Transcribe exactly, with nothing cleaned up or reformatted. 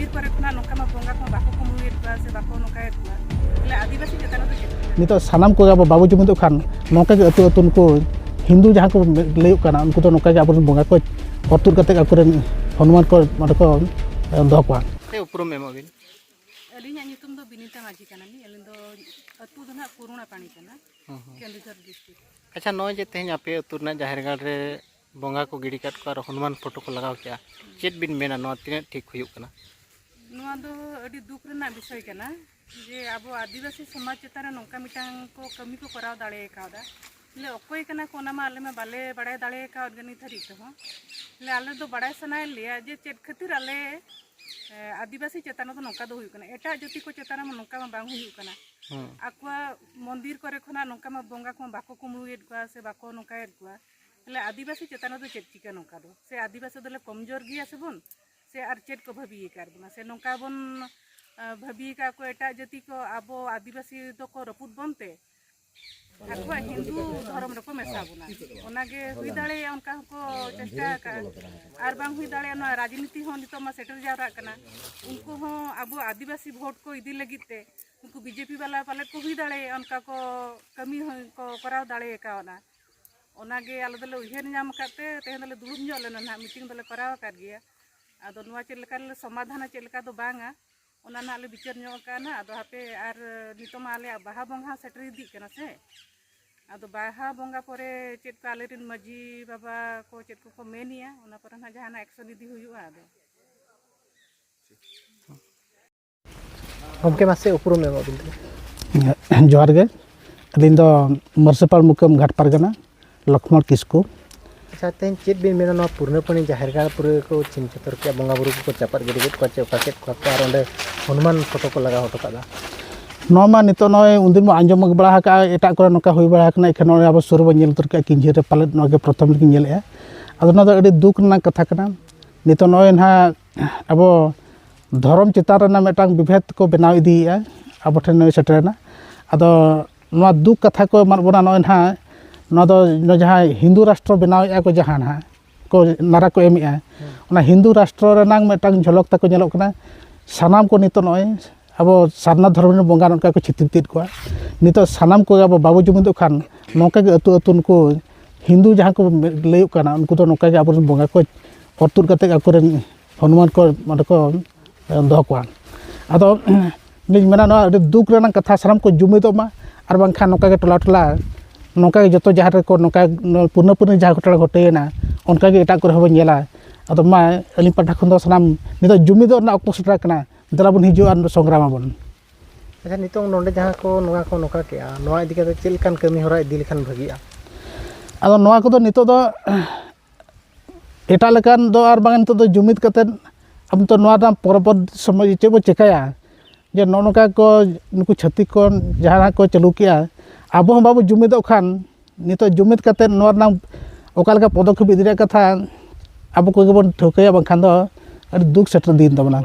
ᱵᱤᱨ ᱠᱚᱨᱮ ᱠᱷᱚᱱᱟᱜ ᱱᱚᱝᱠᱟ ᱢᱟ ᱵᱚᱸᱜᱟ ᱠᱚᱦᱚᱸ ᱵᱟᱠᱚ ᱠᱩᱢᱵᱽᱲᱩᱭᱮᱫ ᱠᱚᱣᱟ ᱥᱮ ᱵᱟᱠᱚ ᱱᱚᱝᱠᱟᱭᱮᱫ ᱠᱚᱣᱟ᱾ ᱛᱟᱦᱞᱮ ᱟᱹᱫᱤᱵᱟᱹᱥᱤ ᱪᱮᱛᱟᱱ ᱨᱮᱫᱚ ᱪᱮᱫ ᱪᱤᱠᱟᱹᱜᱼᱟ? ᱱᱤᱛᱚᱜ ᱥᱟᱱᱟᱢ ᱠᱚᱜᱮ ᱟᱵᱚ ᱵᱟᱵᱚ ᱡᱩᱢᱤᱫᱚᱜ ᱠᱷᱟᱱ, ᱱᱚᱝᱠᱟ ᱜᱮ ᱟᱹᱛᱩ ᱟᱹᱛᱩ ᱱᱩᱠᱩ ᱦᱤᱱᱫᱩ ᱡᱟᱦᱟᱸ ᱠᱚ ᱞᱟᱹᱭᱚᱜ ᱠᱟᱱᱟ, ᱩᱱᱠᱩ ᱫᱚ ᱱᱚᱝᱠᱟ ᱜᱮ ᱟᱵᱚᱨᱮᱱ ᱵᱚᱸᱜᱟ ᱠᱚ ᱚᱨ ᱛᱩᱫ ᱠᱟᱛᱮ ᱟᱠᱚᱨᱮᱱ ᱦᱚᱱᱩᱢᱟᱱ ᱠᱚ ᱚᱸᱰᱮ ᱠᱚ ᱫᱚᱦᱚ ᱠᱚᱣᱟ᱾ ᱥᱮ ᱩᱯᱨᱩᱢ ᱮᱢᱚᱜ ᱵᱤᱱ᱾ ᱟᱹᱞᱤᱧᱟᱜ ᱧᱩᱛᱩᱢ ᱫᱚ ᱵᱤᱱᱤᱛᱟ ᱢᱟᱹᱡᱷᱤ ᱠᱟᱱᱟᱞᱤᱧ᱾ ᱟᱹᱞᱤᱧ ᱫᱚ ᱟᱹᱛᱩ ᱫᱚ ᱱᱟᱦᱟᱜ ᱯᱩᱨᱩᱬᱟ ᱯᱟᱲᱤ ᱠᱟᱱᱟ, ᱦᱩᱸ, ᱦᱩᱸ᱾ ᱠᱮᱱᱫᱩᱡᱷᱚᱨ ᱰᱤᱥᱴᱨᱤᱠᱴ᱾ ᱟᱪᱪᱷᱟ, ᱱᱚᱜᱼᱚᱭ ᱡᱮ ᱛᱮᱦᱮᱧ ᱟᱯᱮ ᱟᱹᱛᱩ ᱨᱮᱱᱟᱜ ᱡᱟᱦᱮᱨ ᱜᱟᱲ ᱨᱮ ᱵᱚᱸᱜᱟ ᱠᱚ ᱜᱤᱰᱤ ᱠᱟᱫ ᱠᱚᱣᱟ ᱟᱨ ᱦᱚᱱᱩᱢᱟᱱ ᱯᱷᱳᱴᱳ ᱠᱚ ᱞᱟᱜᱟᱣ ᱠᱮᱜᱼᱟ, ᱪᱮᱫ ᱵᱤᱱ ᱢᱮᱱᱟ, ᱱᱚᱣᱟ ᱛᱤᱱᱟᱹᱜ ᱴᱷᱤᱠ ᱦᱩᱭᱩᱜ ᱠᱟᱱᱟ? ᱱᱚᱣᱟ ᱫᱚ ᱟᱹᱰᱤ ᱫᱩᱠ ᱨᱮᱱᱟᱜ ᱵᱤᱥᱚᱭ ᱠᱟᱱᱟ ᱡᱮ ᱟᱵᱚ ᱟᱹᱫᱤᱵᱟᱹᱥᱤ ᱥᱚᱢᱟᱡᱽ ᱪᱮᱛᱟᱱ ᱨᱮ ᱱᱚᱝᱠᱟ ᱢᱤᱫᱴᱟᱝ ᱠᱚ ᱠᱟᱹᱢᱤ ᱠᱚ ᱠᱚᱨᱟᱣ ᱫᱟᱲᱮ ᱠᱟᱣᱫᱟ᱾ ᱵᱚᱞᱮ ᱚᱠᱚᱭ ᱠᱟᱱᱟ ᱠᱚ ᱚᱱᱟ ᱢᱟ ᱟᱞᱮ ᱢᱟ ᱵᱟᱞᱮ ᱵᱟᱲᱟᱭ ᱫᱟᱲᱮ ᱠᱟᱣᱫ ᱜᱮ ᱱᱤᱛ ᱦᱟᱹᱨᱤᱡ ᱛᱮᱦᱚᱸ᱾ ᱵᱚᱞᱮ ᱟᱞᱮ ᱫᱚ ᱵᱟᱲᱟᱭ ᱥᱟᱱᱟᱭᱮᱫ ᱞᱮᱭᱟ ᱡᱮ ᱪᱮᱫ ᱠᱷᱟᱹᱛᱤᱨ ᱟᱞᱮ, ᱮ, ᱟᱹᱫᱤᱵᱟᱹᱥᱤ ᱪᱮᱛᱟᱱ ᱨᱮᱫᱚ ᱱᱚᱝᱠᱟ ᱫᱚ ᱦᱩᱭᱩᱜ ᱠᱟᱱᱟ, ᱮᱴᱟᱜ ᱡᱟᱹᱛᱤ ᱠᱚ ᱪᱮᱛᱟᱱ ᱨᱮᱢᱟ ᱱᱚᱝᱠᱟ ᱢᱟ ᱵᱟᱝ ᱦᱩᱭᱩᱜ ᱠᱟᱱᱟ᱾ ᱦᱩᱸ᱾ ᱟᱠᱚᱣᱟᱜ ᱢᱚᱱᱫᱤᱨ ᱠᱚᱨᱮ ᱠᱷᱚᱱᱟᱜ ᱱᱚᱝᱠᱟ ᱢᱟ ᱵᱚᱸᱜᱟ ᱠᱚᱢᱟ ᱵᱟᱠᱚ ᱠᱩᱢᱵᱽᱲᱩᱭᱮᱫ ᱠᱚᱣᱟ ᱥᱮ ᱵᱟᱠᱚ ᱱᱚᱝᱠᱟᱭᱮᱫ ᱠᱚᱣᱟ᱾ ᱛᱟᱦᱞᱮ ᱟᱹᱫᱤᱵᱟᱹᱥᱤ ᱪᱮᱛᱟᱱ ᱨᱮᱫᱚ ᱪᱮᱫ ᱪᱤᱠᱟᱹ ᱱᱚᱝᱠᱟ ᱫᱚ? ᱥᱮ ᱟᱹᱫᱤᱵᱟᱹᱥᱤ ᱫᱚᱞᱮ ᱠᱚᱢᱡᱳᱨ ᱜᱮᱭᱟ ᱥᱮᱵᱚᱱ? ᱥᱮ ᱟᱨ ᱪᱮᱫ ᱠᱚ ᱵᱷᱟᱹᱵᱤ ᱟᱠᱟᱫ ᱵᱚᱱᱟ? ᱥᱮ ᱱᱚᱝᱠᱟ ᱵᱚᱱ, ᱟ, ᱵᱷᱟᱹᱵᱤ ᱟᱠᱟᱫ ᱠᱚ ᱮᱴᱟᱜ ᱡᱟᱹᱛᱤ ᱠᱚ ᱟᱵᱚ ᱟᱹᱫᱤᱵᱟᱹᱥᱤ ᱫᱚᱠᱚ ᱨᱟᱹᱯᱩᱫ ᱵᱚᱱ ᱛᱮ ᱟᱠᱚᱣᱟᱜ ᱦᱤᱱᱫᱩ ᱫᱷᱚᱨᱚᱢ ᱨᱮᱠᱚ ᱢᱮᱥᱟ ᱵᱚᱱᱟ? ᱚᱱᱟᱜᱮ ᱦᱩᱭ ᱫᱟᱲᱮᱭᱟᱜᱼᱟ, ᱚᱱᱠᱟ ᱦᱚᱸᱠᱚ ᱪᱮᱥᱴᱟ ᱟᱠᱟᱫᱼᱟ᱾ ᱟᱨ ᱵᱟᱝ ᱦᱩᱭ ᱫᱟᱲᱮᱭᱟᱜᱼᱟ, ᱱᱚᱣᱟ ᱨᱟᱡᱽᱱᱤᱛᱤ ᱦᱚᱸ ᱱᱤᱛᱚᱜ ᱢᱟ ᱥᱮᱴᱮᱨ ᱡᱟᱣᱨᱟᱜ ᱠᱟᱱᱟ᱾ ᱩᱱᱠᱩ ᱦᱚᱸ ᱟᱵᱚ ᱟᱹᱫᱤᱵᱟᱹᱥᱤ ᱵᱷᱳᱴ ᱠᱚ ᱤᱫᱤ ᱞᱟᱹᱜᱤᱫ ᱛᱮ ᱩᱱᱠᱩ ᱵᱤᱡᱮᱯᱤ ᱵᱟᱞᱟ ᱯᱟᱞᱮᱫ ᱠᱚ ᱦᱩᱭ ᱫᱟᱲᱮᱭᱟᱜᱼᱟ, ᱚᱱᱠᱟ ᱠᱚ ᱠᱟᱹᱢᱤ ᱦᱚᱸ ᱠᱚ ᱠᱚᱨᱟᱣ ᱫᱟᱲᱮ ᱠᱟᱣᱱᱟ᱾ ᱚᱱᱟᱜᱮ ᱟᱞᱮ ᱫᱚᱞᱮ ᱩᱭᱦᱟᱹᱨ ᱧᱟᱢ ᱟᱠᱟᱫ ᱛᱮ ᱛᱮᱦᱮᱧ ᱫᱚᱞᱮ ᱫᱩᱲᱩᱵ ᱧᱚᱜ ᱞᱮᱱᱟ ᱱᱟᱦᱟᱜ, ᱢᱤᱴᱤᱝ ᱫᱚᱞᱮ ᱠᱚᱨᱟᱣ ᱟᱠᱟᱫ ᱜᱮᱭᱟ᱾ ᱟᱫᱚ ᱱᱚᱣᱟ ᱪᱮᱫ ᱞᱮᱠᱟ ᱨᱮᱞᱮ ᱥᱚᱢᱟᱫᱷᱟᱱᱟ, ᱪᱮᱫ ᱞᱮᱠᱟ ᱫᱚ ᱵᱟᱝᱟ, ᱚᱱᱟ ᱱᱟᱦᱟᱜ ᱞᱮ ᱵᱤᱪᱟᱹᱨ ᱧᱚᱜ ᱟᱠᱟᱫᱼᱟ ᱱᱟᱦᱟᱜ᱾ ᱟᱫᱚ ᱦᱟᱯᱮ, ᱟᱨ ᱱᱤᱛᱚᱜ ᱢᱟ ᱟᱞᱮᱭᱟᱜ ᱵᱟᱦᱟ ᱵᱚᱸᱜᱟ ᱦᱚᱸ ᱥᱮᱴᱮᱨ ᱤᱫᱤᱜ ᱠᱟᱱᱟ ᱥᱮ, ᱟᱫᱚ ᱵᱟᱦᱟ ᱵᱚᱸᱜᱟ ᱯᱚᱨᱮ ᱪᱮᱫ ᱠᱚ ᱟᱞᱮᱨᱮᱱ ᱢᱟᱹᱡᱷᱤ ᱵᱟᱵᱟ ᱠᱚ ᱪᱮᱫ ᱠᱚᱠᱚ ᱢᱮᱱᱮᱜᱼᱟ, ᱚᱱᱟ ᱯᱚᱨᱮ ᱱᱟᱦᱟᱜ ᱡᱟᱦᱟᱱᱟᱜ ᱮᱠᱥᱚᱱ ᱤᱫᱤ ᱦᱩᱭᱩᱜᱼᱟ᱾ ᱟᱫᱚ ᱜᱚᱢᱠᱮ, ᱢᱟᱥᱮ ᱩᱯᱨᱩᱢ ᱮᱢᱚᱜ ᱵᱤᱱ ᱛᱟᱦᱮᱸᱫ᱾ ᱡᱚᱦᱟᱨ ᱜᱮ, ᱟᱹᱞᱤᱧ ᱫᱚ ᱢᱟᱹᱨᱥᱟᱯᱟᱲ ᱢᱩᱠᱟᱹᱢ ᱜᱷᱟᱴ ᱯᱟᱨᱜᱟᱱᱟ, ᱞᱚᱠᱷᱢᱚᱬ ᱠᱤᱥᱠᱩ᱾ ᱟᱪᱪᱷᱟ, ᱛᱮᱦᱮᱧ ᱪᱮᱫ ᱵᱤᱱ ᱢᱮᱱᱟ, ᱱᱚᱣᱟ ᱯᱩᱨᱱᱟᱹᱯᱟᱹᱱᱤ ᱡᱟᱦᱮᱨ ᱜᱟᱲ ᱯᱩᱨᱟᱹ ᱠᱚ ᱪᱷᱤᱝ ᱪᱷᱚᱛᱚᱨ ᱠᱮᱫᱼᱟ, ᱵᱚᱸᱜᱟ ᱵᱩᱨᱩ ᱠᱚᱠᱚ ᱪᱟᱯᱟᱫ ᱜᱤᱰᱤ ᱠᱮᱫ ᱠᱚᱣᱟ, ᱪᱮ ᱚᱠᱟ ᱠᱮᱫ ᱠᱚᱣᱟ ᱠᱚ, ᱟᱨ ᱚᱸᱰᱮ ᱦᱚᱱᱩᱢᱟᱱ ᱯᱷᱳᱴᱳ ᱠᱚ ᱞᱟᱜᱟᱣ ᱦᱚᱴᱚ ᱠᱟᱫᱟ? ᱱᱚᱣᱟ ᱢᱟ ᱱᱤᱛᱚᱜ ᱱᱚᱜᱼᱚᱭ ᱩᱱᱫᱤᱱ ᱵᱚᱱ ᱟᱸᱡᱚᱢ ᱵᱟᱲᱟ ᱟᱠᱟᱫᱼᱟ, ᱮᱴᱟᱜ ᱠᱚᱨᱮ ᱱᱚᱝᱠᱟ ᱦᱩᱭ ᱵᱟᱲᱟ ᱟᱠᱟᱱᱟ, ᱮᱱᱠᱷᱟᱱ ᱱᱚᱜᱼᱚᱭ ᱟᱵᱚ ᱥᱩᱨ ᱨᱮᱵᱚᱱ ᱧᱮᱞ ᱩᱛᱟᱹᱨ ᱠᱮᱫᱼᱟ, ᱠᱤᱧᱡᱷᱤᱨ ᱨᱮ ᱯᱟᱞᱮᱫ ᱱᱚᱣᱟ ᱜᱮ ᱯᱨᱚᱛᱷᱚᱢ ᱨᱮᱜᱮ ᱧᱮᱞᱮᱫᱼᱟ᱾ ᱟᱫᱚ ᱱᱚᱣᱟ ᱫᱚ ᱟᱹᱰᱤ ᱫᱩᱠ ᱨᱮᱱᱟᱜ ᱠᱟᱛᱷᱟ ᱠᱟᱱᱟ᱾ ᱱᱤᱛᱚᱜ ᱱᱚᱜᱼᱚᱭ ᱱᱟᱦᱟᱜ ᱟᱵᱚ ᱫᱷᱚᱨᱚᱢ ᱪᱮᱛᱟᱱ ᱨᱮᱱᱟᱜ ᱢᱤᱫᱴᱟᱝ ᱵᱤᱵᱷᱮᱫ ᱠᱚ ᱵᱮᱱᱟᱣ ᱤᱫᱤᱭᱮᱫᱼᱟ, ᱟᱵᱚ ᱴᱷᱮᱱ ᱱᱚᱜᱼᱚᱭ ᱥᱮᱴᱮᱨᱮᱱᱟ᱾ ᱟᱫᱚ ᱱᱚᱣᱟ ᱫᱩᱠ ᱠᱟᱛᱷᱟ ᱠᱚ ᱮᱢᱟᱫ ᱵᱚᱱᱟ ᱱᱚᱜᱼᱚᱭ ᱱᱟᱦᱟᱜ, ᱱᱚᱣᱟ ᱫᱚ ᱱᱚᱣᱟ ᱡᱟᱦᱟᱸᱭ ᱦᱤᱱᱫᱩ ᱨᱟᱥᱴᱨᱚ ᱵᱮᱱᱟᱣᱮᱫᱼᱟ ᱠᱚ ᱡᱟᱦᱟᱸ ᱱᱟᱦᱟᱜ, ᱠᱚ ᱱᱟᱨᱟ ᱠᱚ ᱮᱢᱮᱜᱼᱟ᱾ ᱚᱱᱟ ᱦᱤᱱᱫᱩ ᱨᱟᱥᱴᱨᱚ ᱨᱮᱱᱟᱜ ᱢᱤᱫᱴᱟᱝ ᱡᱷᱚᱞᱚᱠ ᱛᱟᱠᱚ ᱧᱮᱞᱚᱜ ᱠᱟᱱᱟ᱾ ᱥᱟᱱᱟᱢ ᱠᱚ ᱱᱤᱛᱚᱜ ᱱᱚᱜᱼᱚᱭ ᱟᱵᱚ ᱥᱟᱨᱱᱟ ᱫᱷᱚᱨᱚᱢ ᱨᱮᱱ ᱵᱚᱸᱜᱟ ᱱᱚᱝᱠᱟ ᱠᱚ ᱪᱷᱤᱛᱤᱨ ᱠᱮᱫ ᱠᱚᱣᱟ᱾ ᱱᱤᱛᱚᱜ ᱥᱟᱱᱟᱢ ᱠᱚᱜᱮ ᱟᱵᱚ ᱵᱟᱵᱚ ᱡᱩᱢᱤᱫᱚᱜ ᱠᱷᱟᱱ, ᱱᱚᱝᱠᱟ ᱜᱮ ᱟᱹᱛᱩ ᱟᱹᱛᱩ ᱱᱩᱠᱩ ᱦᱤᱱᱫᱩ ᱡᱟᱦᱟᱸ ᱠᱚ ᱞᱟᱹᱭᱚᱜ ᱠᱟᱱᱟ, ᱩᱱᱠᱩ ᱫᱚ ᱱᱚᱝᱠᱟ ᱜᱮ ᱟᱵᱚᱨᱮᱱ ᱵᱚᱸᱜᱟ ᱠᱚ ᱚᱨ ᱛᱩᱫ ᱠᱟᱛᱮ ᱟᱠᱚᱨᱮᱱ ᱦᱚᱱᱩᱢᱟᱱ ᱠᱚ ᱚᱸᱰᱮ ᱠᱚ ᱫᱚᱦᱚ ᱠᱚᱣᱟ᱾ ᱟᱫᱚ ᱞᱤᱧ ᱢᱮᱱᱟ, ᱱᱚᱣᱟ ᱟᱹᱰᱤ ᱫᱩᱠ ᱨᱮᱱᱟᱜ ᱠᱟᱛᱷᱟ, ᱥᱟᱱᱟᱢ ᱠᱚ ᱡᱩᱢᱤᱫᱚᱜ ᱢᱟ, ᱟᱨ ᱵᱟᱝᱠᱷᱟᱱ ᱱᱚᱝᱠᱟ ᱜᱮ ᱴᱚᱞᱟ ᱴᱚᱞᱟ, ᱱᱚᱝᱠᱟ ᱜᱮ ᱡᱚᱛᱚ ᱡᱟᱦᱮᱨ ᱨᱮᱠᱚ ᱱᱚᱝᱠᱟ ᱯᱩᱨᱱᱟᱹ ᱯᱩᱨᱱᱤ ᱡᱟᱦᱟᱸ ᱜᱷᱚᱴᱚᱱᱟ ᱜᱷᱚᱴᱟᱣᱮᱱᱟ, ᱚᱱᱠᱟ ᱜᱮ ᱮᱴᱟᱜ ᱠᱚᱨᱮ ᱦᱚᱸᱵᱚᱱ ᱧᱮᱞᱟ᱾ ᱟᱫᱚ ᱢᱟ, ᱟᱹᱞᱤᱧ ᱯᱟᱦᱴᱟ ᱠᱷᱚᱱ ᱫᱚ ᱥᱟᱱᱟᱢ ᱱᱤᱛᱚᱜ ᱡᱩᱢᱤᱫᱚᱜ ᱨᱮᱱᱟᱜ ᱚᱠᱛᱚ ᱥᱮᱴᱮᱨ ᱟᱠᱟᱱᱟ, ᱫᱮᱞᱟ ᱵᱚᱱ ᱦᱤᱡᱩᱜᱼᱟ ᱟᱨ ᱥᱚᱝᱜᱨᱟᱢ ᱟᱵᱚᱱ᱾ ᱟᱪᱪᱷᱟ, ᱱᱤᱛᱚᱝ ᱱᱚᱰᱮ ᱡᱟᱦᱟᱸ ᱠᱚ ᱱᱚᱣᱟ ᱠᱚ ᱱᱚᱝᱠᱟ ᱠᱮᱜᱼᱟ, ᱱᱚᱣᱟ ᱤᱫᱤ ᱠᱟᱛᱮ ᱪᱮᱫ ᱞᱮᱠᱟᱱ ᱠᱟᱹᱢᱤ ᱦᱚᱨᱟ ᱤᱫᱤ ᱞᱮᱠᱷᱟᱱ ᱵᱷᱟᱹᱜᱤᱜᱼᱟ? ᱟᱫᱚ ᱱᱚᱣᱟ ᱠᱚᱫᱚ ᱱᱤᱛᱚᱜ ᱫᱚ ᱮᱴᱟᱜ ᱞᱮᱠᱟᱱ ᱫᱚ ᱟᱨ ᱵᱟᱝ, ᱱᱤᱛᱚᱜ ᱫᱚ ᱡᱩᱢᱤᱫ ᱠᱟᱛᱮᱫ ᱟᱵᱚ ᱫᱚ ᱱᱚᱣᱟ ᱨᱮᱱᱟᱜ ᱯᱚᱨᱚᱵᱚᱨᱛᱤ ᱥᱚᱢᱚᱭ ᱪᱮᱫ ᱵᱚ ᱪᱮᱠᱟᱭᱟ, ᱡᱮ ᱱᱚᱜᱼᱚ ᱱᱚᱝᱠᱟ ᱠᱚ ᱱᱩᱠᱩ ᱪᱷᱟᱹᱛᱤᱠ ᱠᱚ ᱡᱟᱦᱟᱱᱟᱜ ᱠᱚ ᱪᱟᱹᱞᱩ ᱠᱮᱜᱼᱟ, ᱟᱵᱚ ᱦᱚᱸ ᱵᱟᱵᱚ ᱡᱩᱢᱤᱫᱚᱜ ᱠᱷᱟᱱ, ᱱᱤᱛᱚᱜ ᱡᱩᱢᱤᱫ ᱠᱟᱛᱮᱫ ᱱᱚᱣᱟ ᱨᱮᱱᱟᱜ ᱚᱠᱟ ᱞᱮᱠᱟ ᱯᱚᱫᱚᱠᱷᱮᱯ ᱤᱫᱤ ᱨᱮᱭᱟᱜ ᱠᱟᱛᱷᱟ ᱟᱵᱚ ᱠᱚᱜᱮ ᱵᱚᱱ ᱴᱷᱟᱹᱣᱠᱟᱹᱭᱟ, ᱵᱟᱝᱠᱷᱟᱱ ᱫᱚ ᱟᱹᱰᱤ ᱫᱩᱠ ᱥᱮᱴᱮᱨ ᱫᱤᱱ ᱛᱟᱵᱚᱱᱟ᱾